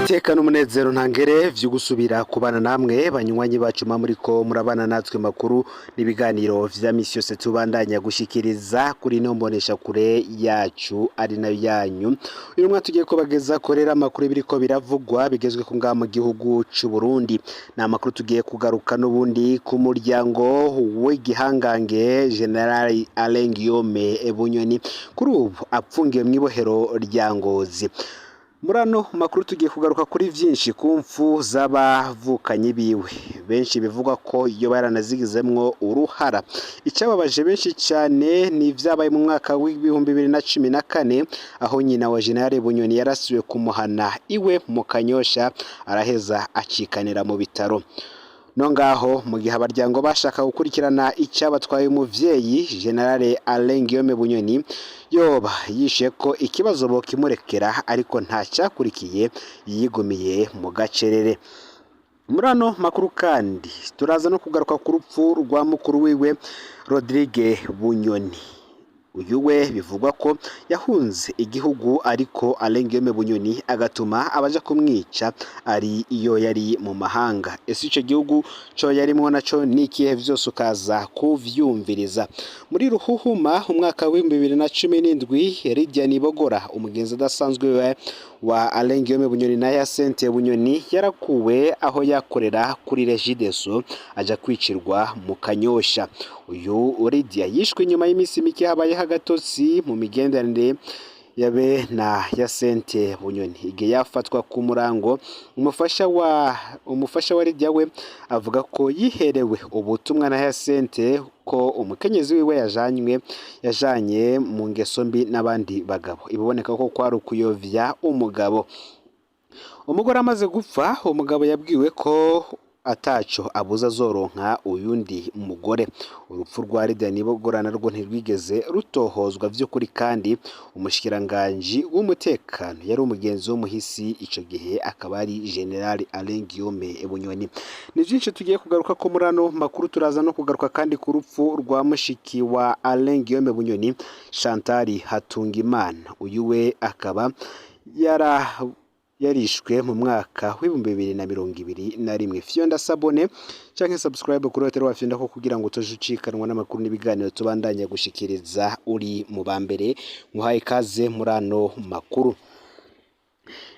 Iteka n'umunezero ntangere vyo gusubira kubana namwe, banywanyi bacu muriko murabana natwe, makuru n'ibiganiro vya misi yose tubandanya gushikiriza kuri ino mbonesha kure yacu ari nayo yanyu. Uyu mwaka tugiye kubageza korera amakuru biriko biravugwa bigezwe ku ngaha mu gihugu c'u Burundi. Ni amakuru tugiye kugaruka n'ubundi ku muryango w'igihangange General Alain Guillaume Bunyoni, kuri ubu apfungiwe mw'ibohero rya Ngozi. Muri ano makuru tugiye kugaruka kuri vyinshi, ku mfu z'abavukanyi biwe benshi bivugwa ko iyo baranazigizemwo uruhara. Icababaje benshi cyane ni ivyabaye mu mwaka w'2014, aho nyina wa General Bunyoni yarasiwe kumuhana iwe mu Kanyosha, araheza acikanira mu bitaro. No ngaho mu gihe abaryango bashaka gukurikirana icyabatwaye umuvyeyi, General Alain Guillaume Bunyoni yoba yishe ko ikibazo bokimurekera, ariko nta cyakurikiye, yigumiye mu gacerere. Muri ano makuru kandi turaza no kugaruka ku rupfu rwa mukuru wiwe Rodrigue Bunyoni. Uyu we bivugwa ko yahunze igihugu, ariko Alain Guillaume Bunyoni agatuma abaja kumwica ari iyo yari mu mahanga. Ese ico gihugu co yarimwo naco ni ikihe? Vyose ukaza kuvyumviriza. Muri Ruhuhuma umwaka w'2017, Lydia Nibogora, umugenzi adasanzwe wa Alain Guillaume Bunyoni na Yasente Bunyoni, yarakuwe aho yakorera kuri Regideso aja kwicirwa mu Kanyosha. Uyu Lydia yishwe nyuma y'iminsi mike habaye agatotsi mu migenderanire yabe na Yasente Bunyoni. Igihe yafatwa ku murango, umufasha wa Lydia we avuga ko yiherewe ubutumwa na Yasente ko umukenyezi wiwe yajanye mu ngeso mbi n'abandi bagabo. Ibiboneka ko kwari ukuyovya umugabo. Umugore amaze gupfa, umugabo yabwiwe ko ataco abuza azoronka uyundi mugore. Urupfu rwa Lydia Nibogora narwo ntirwigeze rutohozwa vy'ukuri, kandi umushikiranganji w'umutekano yari umugenzi w'umuhisi, ico gihe akaba ari General Alain Guillaume Bunyoni. Ni vyinshi tugiye kugaruka ko muri ano makuru. Turaza no kugaruka kandi ku rupfu rwa mushiki wa Alain Guillaume Bunyoni, Chantal Hatungimana. Uyu we akaba yarishwe mu mwaka w'2021. Fyonda s'abonner canke subscribe kuri hoteli wafyonda ko kugira ngo utoje ucikanwa n'amakuru n'ibiganiro tubandanya gushikiriza, uri mu ba mbere. Muhaye ikaze muri ano makuru.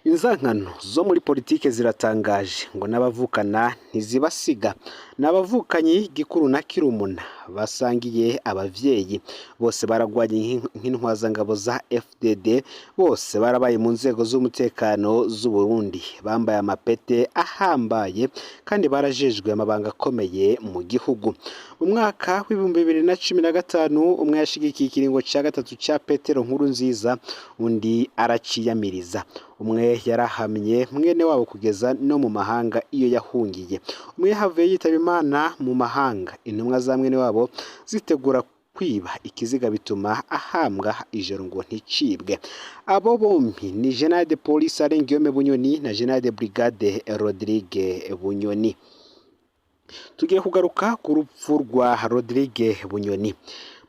Inzankano zo muri politike ziratangaje, ngo n'abavukana ntizibasiga. N'abavukanyi gikuru na kirumuna basangiye abavyeyi, bose baragwanye nk'intwazangabo za FDD, bose barabaye mu nzego z'umutekano z'u Burundi, bambaye amapete ahambaye kandi barajejwe amabanga akomeye mu gihugu. Mu mwaka w'2015, umwe yashigikiye ikiringo ca gatatu ca Petero Nkurunziza, undi araciyamiriza. Umwe yarahamye mwene wabo kugeza no mu mahanga iyo yahungiye. Umwe yahavuye yitaba Imana mu mahanga, intumwa za mwene wabo zitegura kwiba ikiziga, bituma ahambwa ijoro ngo nticibwe. Abo bombi ni General de Police Alain Guillaume Bunyoni na General de Brigade Rodrigue Bunyoni. Tugiye kugaruka ku rupfu rwa Rodrigue Bunyoni.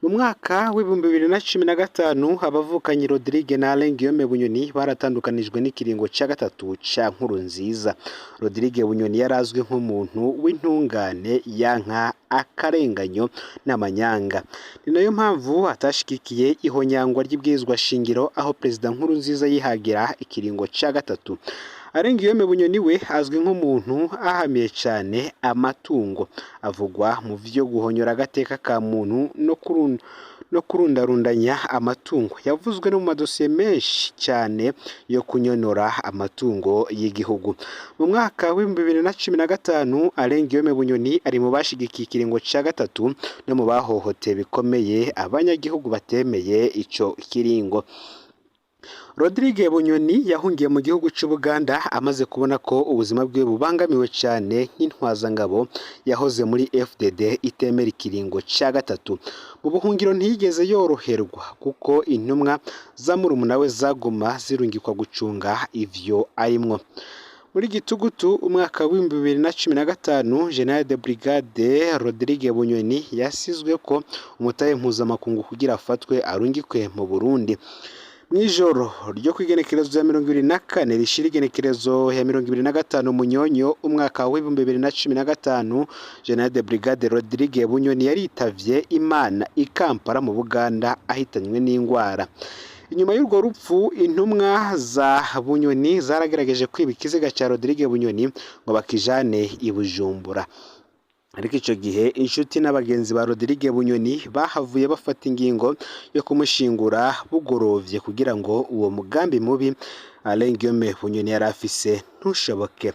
Mu mwaka w'2015, abavukanyi Rodrigue na Alain Guillaume Bunyoni baratandukanijwe n'ikiringo ca gatatu ca Nkurunziza. Rodrigue Bunyoni yarazwi nk'umuntu w'intungane yanka akarenganyo n'amanyanga. Ni nayo mpamvu atashigikiye ihonyangwa ry'ibwirizwa shingiro, aho Perezida Nkurunziza yihagira ikiringo ca gatatu. Alain Guillaume Bunyoni we azwi nk'umuntu ahamiye cane amatungo, avugwa mu vyo guhonyora agateka ka muntu no kurundarundanya amatungo. Yavuzwe no mu madosiye menshi cyane yo kunyonora amatungo y'igihugu. Mu mwaka w'2015, Alain Guillaume Bunyoni ari mu bashigikiye ikiringo ca gatatu no mu bahohoteye bikomeye abanyagihugu batemeye ico kiringo. Rodrigue Bunyoni yahungiye mu gihugu c'Ubuganda amaze kubona ko ubuzima bwe bubangamiwe cyane nk'intwazangabo yahoze muri FDD itemera ikiringo ca gatatu. Mu buhungiro ntiyigeze yoroherwa, kuko intumwa za murumuna we zaguma zirungikwa gucunga ivyo arimwo. Muri Gitugutu umwaka w'2015, General de Brigade Rodrigue Bunyoni yasizwe ko umutahe mpuzamakungu kugira afatwe arungikwe mu Burundi. Mw'ijoro ryo kw'igenekerezo ya 24 rishira igenekerezo ya 25 Munyonyo umwaka w'2015, General de Brigade Rodrigue Bunyoni yaritavye Imana i Kampala mu Buganda ahitanywe n'ingwara. Inyuma y'urwo rupfu, intumwa za Bunyoni zaragerageje kwiba ikiziga ca Rodrigue Bunyoni ngo bakijane i Bujumbura. Ariko ico gihe inshuti n'abagenzi ba Rodrigue Bunyoni bahavuye bafata ingingo yo kumushingura bugorovye kugira ngo uwo mugambi mubi Alain Guillaume Bunyoni yari afise ntushoboke.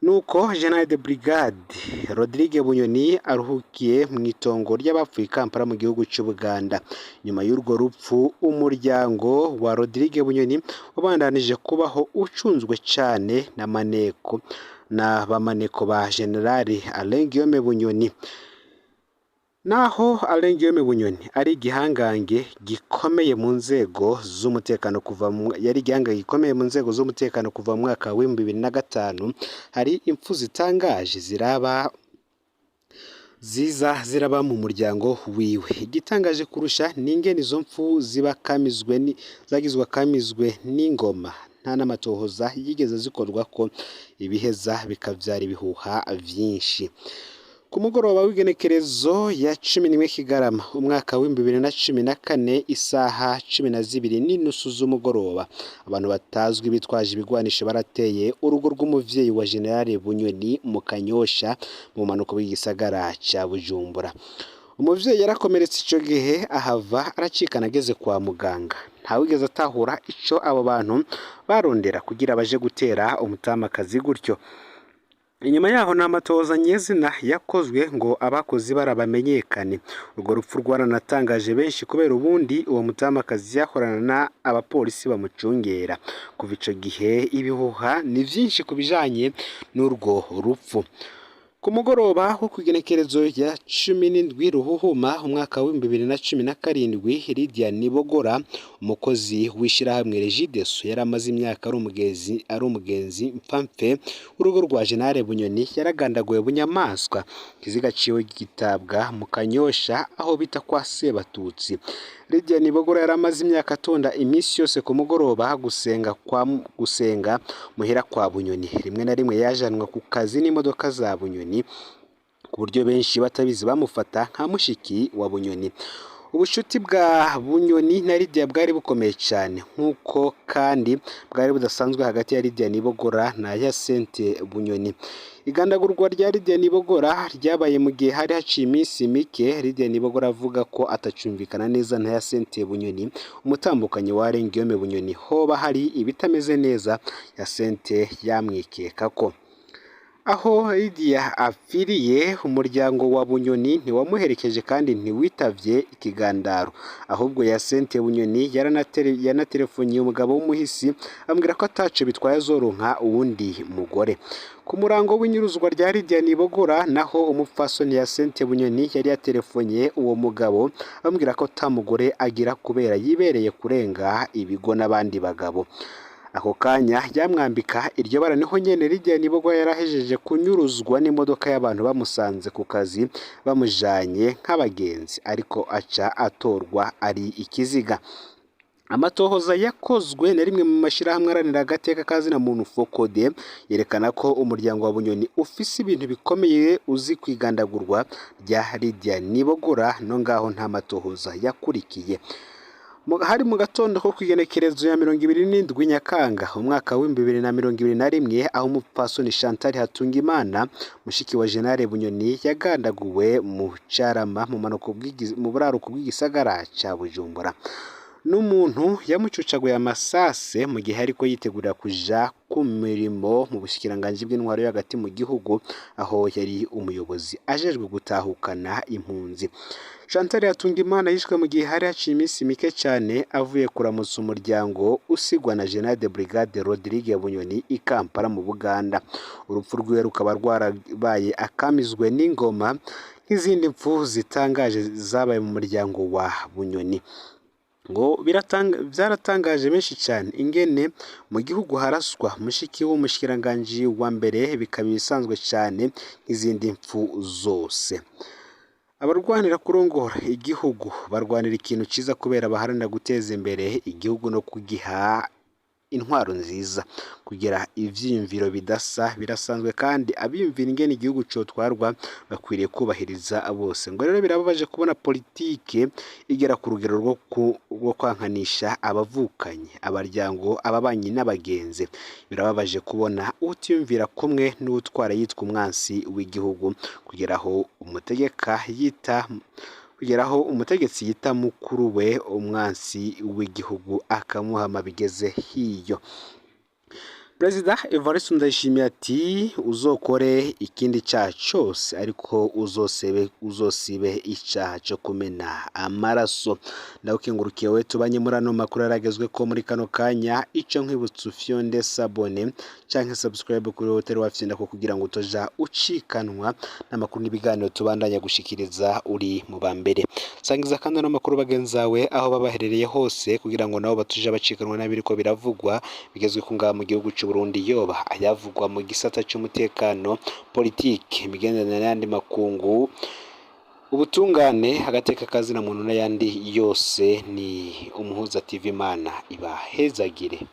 Nuko General de Brigade Rodrigue Bunyoni aruhukiye mw'itongo ry'abapfuye i Kampala mu gihugu c'Ubuganda. Nyuma y'urwo rupfu, umuryango wa Rodrigue Bunyoni wabandanije kubaho ucunzwe cane na maneko na bamaneko ba General Alain Guillaume Bunyoni. Naho Alain Guillaume Bunyoni ari igihangange gikomeye mu nzego z'umutekano kuva yari igihangange gikomeye mu nzego z'umutekano kuva mu mwaka w'2005, hari impfu zitangaje ziraba ziza ziraba mu muryango wiwe. Igitangaje kurusha ni ingene izo mpfu ziba kamizwe ni zagizwe kamizwe n'ingoma, nta n'amatohoza yigeze zikorwa ko ibiheza bikavyara ibihuha vyinshi. Ku mugoroba w'igenekerezo ya 11 Kigarama umwaka w'2014, isaha 12:30 z'umugoroba, abantu batazwi bitwaje ibigwanisho barateye urugo rw'umuvyeyi wa General Bunyoni mu Kanyosha mu bumanuko bw'igisagara ca Bujumbura. Umuvyeyi yarakomeretse ico gihe ahava aracikana ageze kwa muganga. Ntawigeze atahura ico abo bantu barondera kugira baje gutera umutamakazi gutyo. Inyuma yaho nta matohoza nyezina yakozwe ngo abakoze ibara bamenyekane. Urwo rupfu rwaranatangaje benshi kubera ubundi uwo mutamakazi yahorana abapolisi bamucungera. Kuva ico gihe ibihuha ni vyinshi ku bijanye n'urwo rupfu. Ku mugoroba wo kw'igenekerezo rya 17 Ruhuhuma umwaka w'2017, Lydia Nibogora, umukozi w'ishirahamwe Regideso yari amaze imyaka ari umugenzi mpfapfe w'urugo rwa General Bunyoni, yaragandaguwe bunyamaswa, ikiziga ciwe gitabwa mu Kanyosha aho bita kwa Sebatutsi. Lydia Nibogora yari amaze imyaka atonda iminsi yose ku mugoroba gusenga muhira kwa Bunyoni. Rimwe na rimwe yajanwa ku kazi n'imodoka za Bunyoni, ku buryo benshi batabizi bamufata nka mushiki wa Bunyoni. Ubushuti bwa Bunyoni na Lydia bwari bukomeye cyane, nk'uko kandi bwari budasanzwe hagati ya Lydia Nibogora na Hyacinthe Bunyoni. Igandagurwa rya Lydia Nibogora ryabaye mu gihe hari haciye iminsi mike Lydia Nibogora avuga ko atacumvikana neza na Hyacinthe Bunyoni, umutambukanyi wa Alain Guillaume Bunyoni. Hoba hari ibitameze neza Hyacinthe yamwikeka ko. Aho Lydia apfiriye, umuryango wa Bunyoni ntiwamuherekeje kandi ntiwitavye ikigandaro. Ahubwo Hyacinthe Bunyoni yanaterefoniye umugabo w'umuhisi ambwira ko ataco bitwaye azoronka uwundi mugore. Ku murango w'inyuruzwa rya Lydia Nibogora naho umupfasoni Hyacinthe Bunyoni yari yaterefoniye uwo mugabo ambwira ko ata mugore agira kubera yibereye kurenga ibigo n'abandi bagabo. Ako kanya yamwambika iryo bara niho nyene Lydia Nibogora yarahejeje kunyuruzwa n'imodoka y'abantu bamusanze ku kazi bamujanye nk'abagenzi, ariko aca atorwa ari ikiziga. Amatohoza yakozwe na rimwe mu mashirahamwe aharanira agateka ka zina muntu Fokode yerekana ko umuryango wa Bunyoni ufise ibintu bikomeye uzi kwigandagurwa rya Lydia Nibogora, no ngaho nta matohoza yakurikiye. Hari mu gatondo ko kw'igenekerezo ya 27 Nyakanga umwaka w'2021, aho umupfasoni Chantal Hatungimana, mushiki wa General Bunyoni, yagandaguwe mu Carama mu buraruko bw'igisagara ca Bujumbura. N'umuntu yamucucaguye amasase mu gihe ariko yitegurira kuja ku mirimo mu bushikiranganji bw'intwaro yo hagati mu gihugu, aho yari umuyobozi ajejwe gutahukana impunzi. Chantal Hatungimana yishwe mu gihe hari haciye iminsi mike cane avuye kuramutsa umuryango usigwa na General de Brigade Rodrigue Bunyoni i Kampala mu Buganda. Urupfu rwiwe rukaba rwarabaye akamizwe n'ingoma nk'izindi mpfu zitangaje zabaye mu muryango wa Bunyoni. Ngo vyaratangaje benshi cane ingene mu gihugu haraswa mushiki w'umushikiranganji wa mbere, bikaba ibisanzwe cane nk'izindi mpfu zose. Abarwanira kurongora igihugu barwanira ikintu ciza kubera baharanira guteza imbere igihugu no kugiha intwaro nziza. Kugira ivyiyumviro bidasa birasanzwe, kandi abiyumvira ingene igihugu cotwarwa bakwiriye kubahiriza bose. Ngo rero birababaje kubona politike igera ku rugero rwo kwankanisha abavukanyi, abaryango, ababanyi n'abagenzi. Birababaje kubona utiyumvira kumwe n'uwutwara yitwa umwansi w'igihugu, kugera aho umutegeka yita kugera aho umutegetsi yita mukuru we umwansi w'igihugu akamuhama bigeze hiyo. Perezida Evariste Ndayishimiye ati uzokore ikindi cyaha cyose, ariko uzosibe icyaha cyo kumena amaraso. Ndawukengurukiye we tubanye muri ano makuru yaragezwe ko muri kano kanya. Icyo nkwibutsa, ufyonde s'abonner canke subscribe kuri hoteli wafyonda ko kugira ngo utoja ucikanwa n'amakuru n'ibiganiro tubandanya gushikiriza uri mu ba mbere. Sangiza kandi ano makuru bagenzi bawe aho babaherereye hose, kugira ngo nabo batuja bacikanwa n'abiriko biravugwa bigezwe ku ngaha mu gihugu c'u Burundi, yoba ayavugwa mu gisata c'umutekano, politike, imigenderanire n'ayandi makungu, ubutungane, agateka kazina muntu n'ayandi yose. Ni Umuhuza TV. Imana ibahezagire.